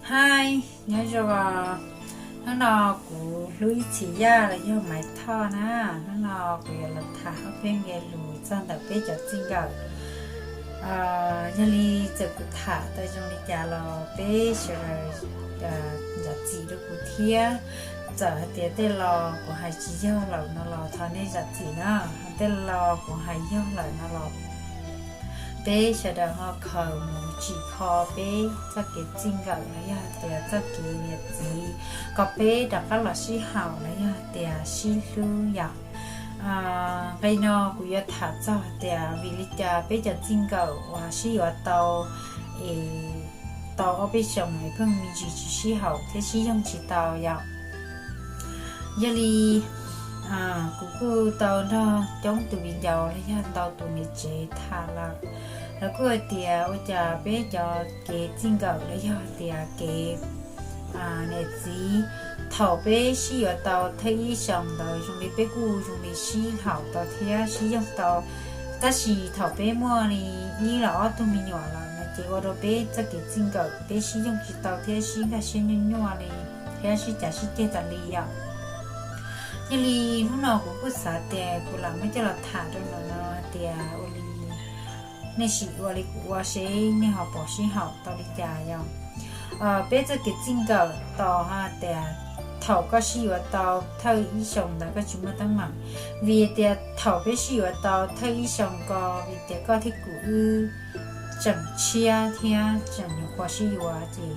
Hi, nyob zoo. Hnub no kuv hlub ib txhis yaj los yog Maiv Thoj na. Hnub no kuv yuav los tham hauv peb nqe lus txog ntawm peb cov txij nkawm. Yog li txawm kuv tham tau zoo li cas los peb sawv daws zam txim rau kuv thiab. Txawm hais tias tej lo kuv hais tsis yog lawm no los thov nej zam txim na. Tej lo kuv hais yog lawm no los peb sawv daws ho khaws mus tsim kho peb txoj kev txij nkawm los yog tias txoj kev niam txiv, kom peb rov qab los sib haum los yog tias sib hlub yom. Nqe no kuv yuav tham txog tias vim li cas peb cov txij nkawm uas sib yuav tau es tau ob peb xyoos es pheej me ntsis tsis sib haum thiab sib yoog tsis tau yom. Yog li kuv kuj tau nrog coob tus viv ncaus los yog ntau tus niam tsev tham lawm, lawv kuj hais tias ua cas peb cov kev txij nkawm los yog tias kev niam txiv, thaum peb sib yuav tau thawj ib xyoos ntawd zoo li peb kuj zoo li sib haum tau thiab sib yoog tau, tab sis thaum peb muaj li ib los ob tug me nyuam lawm no ces ua rau peb txoj kev txij nkawm peb sib yoog tsis tau thiab sib nkag siab nyuaj nyuaj li thiab sib cav sib ceg tas li yom. Yog li hnub no kuv kuj xav tias kuv lam muab coj los tham rau ntawm no tias ua li nej sim ua li kuv ua seb nej ho pom sib haum tau li cas yom. Peb txoj kev txij nkawm tos hais tias thaum koj sib yuav tau thawj ib xyoos ntawd koj tsis muaj teeb meem, vim tias thaum peb sib yuav tau thawj ib xyoos ko vim tias koj thiab kuv wb tseem tshiab thiab tseem nyuam qhuav sib yuav ces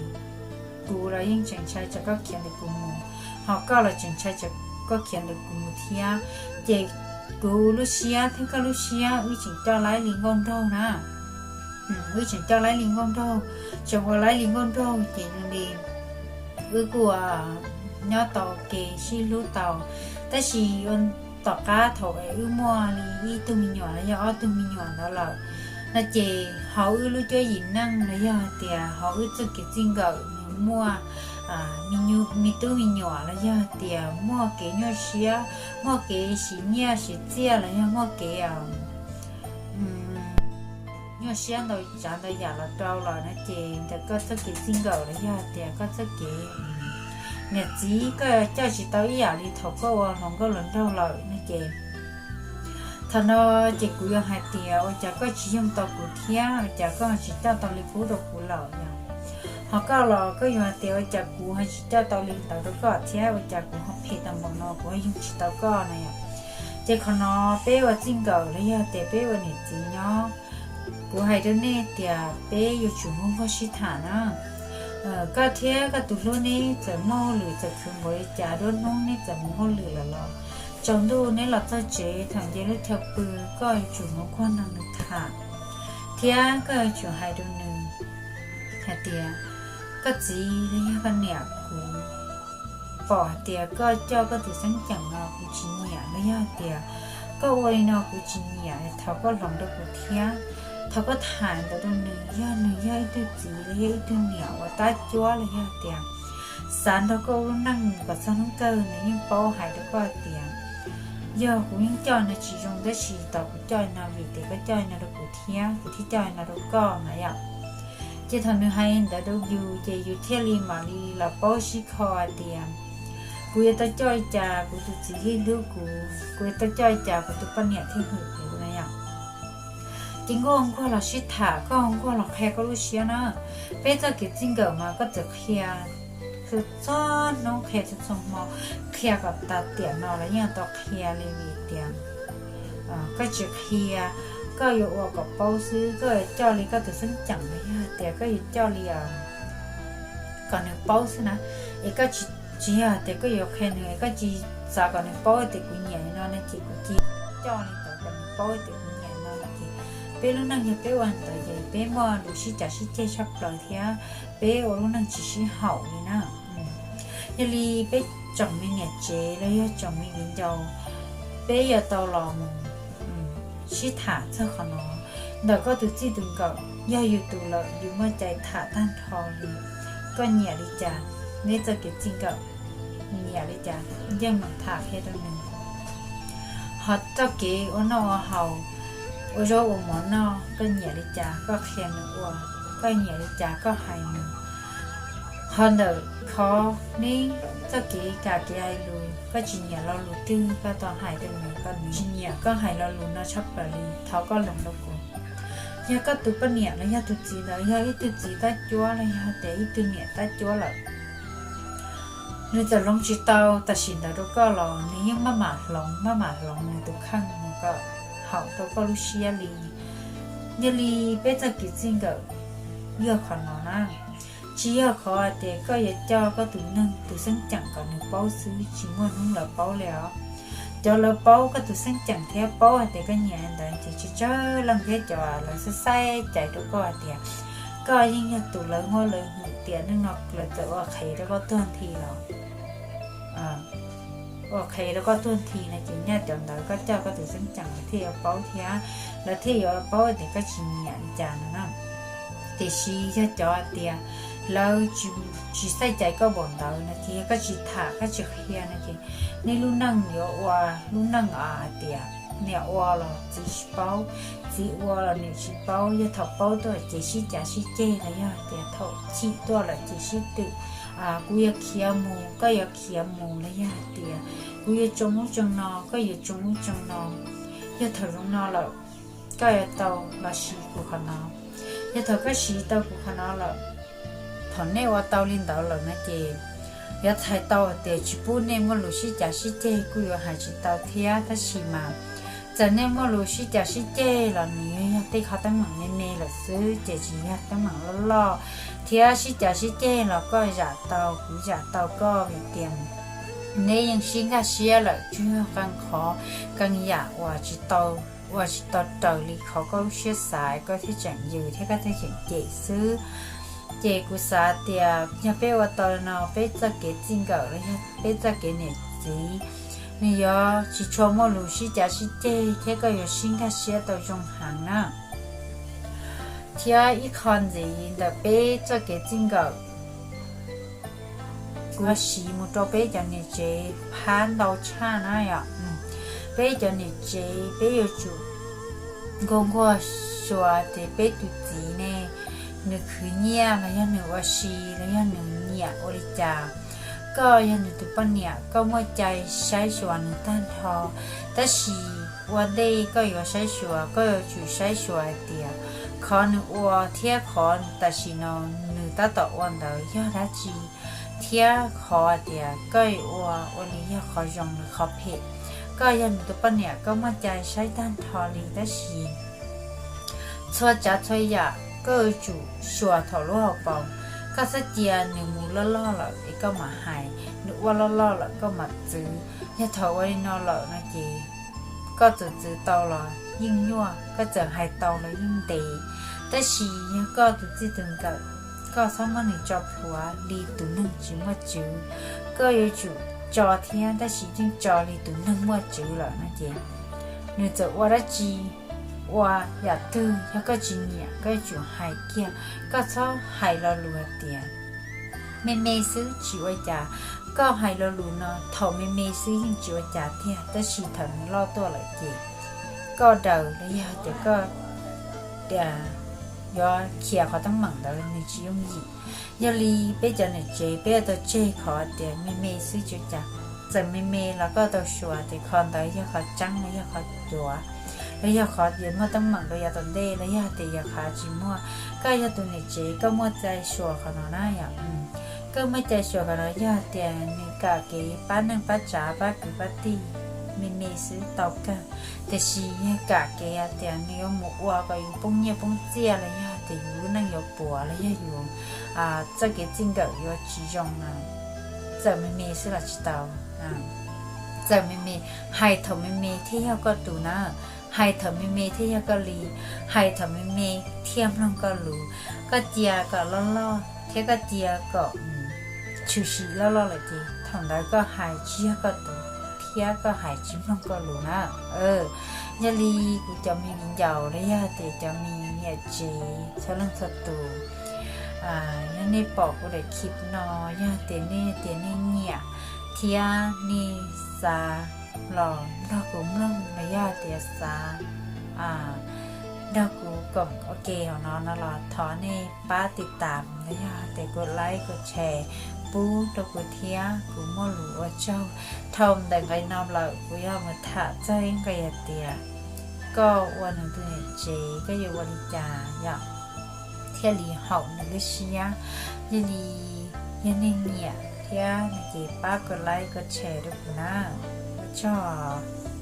kuv los yeej tseem ntshai tsam koj khiav ntawm kuv mus, ho koj los tseem ntshai tsam koj khiav ntawm kuv mus thiab. Ces kuv lub siab thiab koj lub siab wb tseem coj laib li nkauj nraug na. Wb tseem coj laib li nkauj nraug, tseem ua laib li nkauj nraug ces zoo li wb kuj nyob tau ke sib hlub tau. Tab sis ua tom qab thaum es wb muaj li ib tug me nyuam los yog ob tug me nyuam ntawd lawm no ces hauv wb lub cuab yim neej los yog tias hauv wb txoj kev txij nkawm nws muaj me tub me nyuam los yog tias muaj kev nyuaj siab, muaj kev siv nyiaj siv txiaj los yog muaj kev nyuaj siab ntau tsav ntau yam los rau lawm no ces ntawm koj txoj kev txij nkawm los yog tias koj txoj kev niam txiv koj coj tsis tau ib yam li thaum koj ua hluas nkauj hluas nraug lawm no ces thaum no ces kuv yuav hais tias ua cas koj tsis yoog tau kuv thiab ua cas koj tsis coj tau li qub rau kuv lawm yom. Ho koj los koj yuav hais tias ua cas kuv ho tsis coj tau li ntawd rau koj thiab ua cas kuv ho phem tau npaum no kuv ho yoog tsis tau koj na yom. Ces qhov no peb ua txij nkawm los yog tias peb ua niam txiv nyob, kuv hais rau nej tias peb yuav tsum nquag nquag sib tham na. Koj thiab koj tus hlub neb txawm muaj hauj lwm txawm khwv npaum li cas, duab hnub neb txawm mus hauj lwm lawm los tsaus ntuj neb los txog tsev thaum nce lub chaw pw, koj yuav tsum nquag nquag nrog nws tham, thiab koj yuav tsum hais rau nws hais tias, koj txiv los yog koj niam, kuv pom hais tias koj coj koj tus xeeb ceem no kuv tsis nyiam los yog hais tias koj ua li no kuv tsis nyiam, thov koj hloov rau kuv thiab. Thov koj tham ntawd rau nws, yog nws yog ib tug txiv los yog ib tug niam uas tab cuab los yog hais tias xav nrog koj ua lub neej kom txog hnub kawg nws yeej paub hais rau koj hais tias, yog kuv yeej coj nws tsis zoo tab sis tos kuv coj no vim tias koj coj no rau kuv thiab kuv thiaj coj no rau koj na yom. Ces thaum nws hais ntawd rau yus ces yus thiaj li mam li los paub sib kho hais tias, kuv yuav tau coj li cas kuv tus txiv thiaj hlub kuv, kuv yuav tau coj li cas kuv tus poj niam thiaj hwm kuv na yom. Ces nquag nquag los sib tham, koj nquag los qhia koj lub siab na. Peb txoj kev txij nkawm mas koj txawm qhia txhua txhua hnub, qhia txhua txhua hmo, qhia kom tas tiam no los yeej tau qhia li vim tias koj tsis qhia, koj yuav ua kom paub xwb, koj yuav coj li koj tus xeeb ceem los yog tias koj yuav coj li kom nws paub xwb na. Es koj tsis, tsis yog tias koj yuav qhia nws es koj tsis xav kom nws paub tias kuv nyiam li no no ces kuv cia coj li ntawd kom nws paub tias kuv nyiam no no ces peb lub neej yog peb ua ntawd ces peb muaj lus sib cav sib ceg tshaj plaws thiab peb ua lub neej tsis sib haum li na. Yog li peb tsoom me niam tsev los yog tsoom me viv ncaus, peb yuav tau los mus sib tham txog qhov no. Ntawm koj tus txij tus nkawm yog yus tus lawm yus muaj cai tham tag nrho li, koj nyiam li cas, neb txoj kev txij nkawm nyiam li cas, yeej meem tham qhia rau nws. Ho txoj kev ua noj ua haus, ua zaub ua mov noj koj nyiam li cas koj qhia nws ua, koj nyiam li cas koj hais nws. Qhov ntawm qhov neb txoj kev kam kev hais lus, koj tsis nyiam lo lus twg koj tau hais rau nws, koj nws tsis nyiam koj hais lo lus no tshaj plaws li, thov koj hloov rau kuv. Yog koj tus poj niam los yog tus txiv ntawd yog ib tug txiv tab cuab los yog tias ib tug niam tab cuab lawm, nws txawm hloov tsis tau tam sim ntawd rau koj los nws yeej maj mam hloov maj mam hloov nws tus kheej mus kom haum rau koj lub siab li. Yog li peb txoj kev txij nkawm yog qhov no na, tsis yog qhov hais tias koj yuav coj koj tus neeg tus xeeb ceem kom nws paub xwb, tsis muaj hnub lawv paub li os. Cov lawv paub koj tus xeeb ceem thiab paub hais tias koj nyiam ntawd ces tsawg tsawg leej thiab cov lawv xav xaiv caiv rau koj hais tias koj yeej yog tus lawv muab lawv hwm tias neej no lawv txawm ua qhev rau koj tuag nthi los ua qhev rau koj tuag nthi no ces nyaj cov ntawd koj coj koj tus xeeb ceem lawv thiaj yuav paub thiab, lawv thiaj yuav paub tias koj tsis nyiam li cas no na. Tiam sis yog cov hais tias lawv tsis xaiv caiv koj npaum ntawd no ces yog koj tsis tham koj tsis qhia no ces nej lub neej yuav ua lub neej hais tias niam ua los txiv tsis paub, txiv ua los niam tsis paub. Yog thaum paub tuaj ces sib cav sib ceg los yog hais tias thaum chim tuaj lawm ces sib twm, kuv yuav khiav mus koj yuav khiav mus los yog hais tias kuv yuav tsoo ub tsoo no koj yuav tsoo ub tsoo no. Yog thaum zoo no lawm koj yuav tau los siv kuv qhov no. Yog thaum koj siv tau kuv qhov no lawm, thaum nej ua tau li ntawd lawm no ces yuav txhais tau tias tsis pub nej muaj lus sib cav sib ceg kuj yuav hais tsis tau thiab. Tab sis mas txawm nej muaj lus sib cav sib ceg los nws yog yog tej qhov teeb meem me me lawm xwb ces tsis yog teeb meem loj loj. Thiab sib cav sib ceg los koj zam tau kuv zam tau koj vim tias neb yeej sib nkag siab lawm, tsuas yog qee qhov qee yam uas tsis tau, uas tsis tau raws li qhov koj lub siab xav koj thiaj tseem yws thiab koj thiaj tseem cem xwb. Ces kuv xav tias yog peb ua tau no peb txoj kev txij nkawm los yog peb txoj kev niam txiv nws yuav tsis tshua muaj lus sib cav sib ceg thiab koj yuav sib nkag siab tau zoo heev na. Thiab ib qho ntxiv ntawm peb txoj kev txij nkawm kuv siv mus rau peb cov niam tsev phab ntau tshaj na yom. Peb cov niam tsev peb yuav tsum nquag nquag xyuas tias peb tus txiv ne, nws khwv nyiaj los yog nws ua si los yog nws nyiam ua li cas. Koj yog nws tus poj niam koj muaj cai saib xyuas nws tag nrho, tab sis ua ntej koj yuav saib xyuas koj yuav tsum saib xyuas hais tias qhov nws ua thiab qhov tam sim no nws tab tom ua ntawd yog dab tsi, thiab qhov hais tias koj yuav ua ua li yog qhov zoo los qhov phem. Koj yog nws tus poj niam koj muaj cai saib tag nrho li tab sis txhua tsav txhua yam koj yuav tsum xyuas thaum lub hauv paus. Koj txhob cia nws mus loj loj lawm es koj mam hais, nws ua loj loj lawm koj mam txwv. Yog thaum ua li no lawm no ces koj txawm txwv tau los yeej nyuaj, koj txawm hais tau los yeej ntev. Tab sis yog koj tus txij tus nkawm, koj txhob muab nws tso plhuav li tus neeg tsis muaj tswv. Koj yuav tsum tso thiab tab sis yeej tso li tus neeg muaj tswv lawm no ces nws txawm ua dab tsi, ua yam twg yog koj tsis nyiam koj yuav tsum hais kiag. Koj txhob hais lo lus hais tias me me xwb tsis ua cas. Koj hais lo lus no thaum me me xwb yeej tsis ua cas tiag, tab sis thaum nws loj tuaj lawm ces koj daws los yog tias koj yuav khiav qhov teeb meem ntawd nws tsis yooj yim. Yog li peb cov niam tsev peb yuav tau tseg qhov tias me me xwb tsis ua cas. Txawm me me los koj tau xyuas tias qhov ntawd yog qhov tseeb los yog qhov cuav, los yog qhov yuav muaj teeb meem rau yav tom ntej los yog tias yog qhov tsis muaj. Koj yog tus niam tsev koj muaj cai xyuas qhov no na yom. Koj muaj cai xyuas qhov no yog tias nws kam kev pab neej pab tsav pab kwv pab tij me me xwb tau kawg, tiam sis yog kam kev hais tias nws yuav mus ua kom yus poob nyiaj poob txiaj los yog tias yus lub neej yuav puas los yog yus txoj kev txij nkawm yuav tsis zoo no, txawm me me xwb los tsis tau. Txawm me me, hais thaum me me thiaj yog koj tus na, hais thaum me me thiaj yog koj li, hais thaum me me thiaj mloog koj lus. Koj cia kom loj loj thiab koj cia kom tshwm sim loj loj lawm ces thaum ntawd koj hais tsis yog koj tus thiab koj hais tsis mloog koj lus na. Yog li kuv cov me viv ncaus los yog tias cov me niam tsev txhua leej txhua tus, yog nej pom kuv daim clip no, yog tias nej tias nej nyiam thiab nej xav los nrog kuv mloog los yog tias xav yog kuv koom ua ke hauv no no los thov nej pab tiv tam los yog tias kuv like kuv share pub rau kuv thiab. Kuv muaj lus ua tsaug dhau ntawm nqe no lawm. Kuv yog mus tham txog ib nqe hais tias koj ua nws tus niam tsev koj yuav ua li cas yom thiaj li haum nws lub siab. Yog li yog nej nyiam thiab no ces pab kuv like kuv share rau kuv na. Ua tsaug.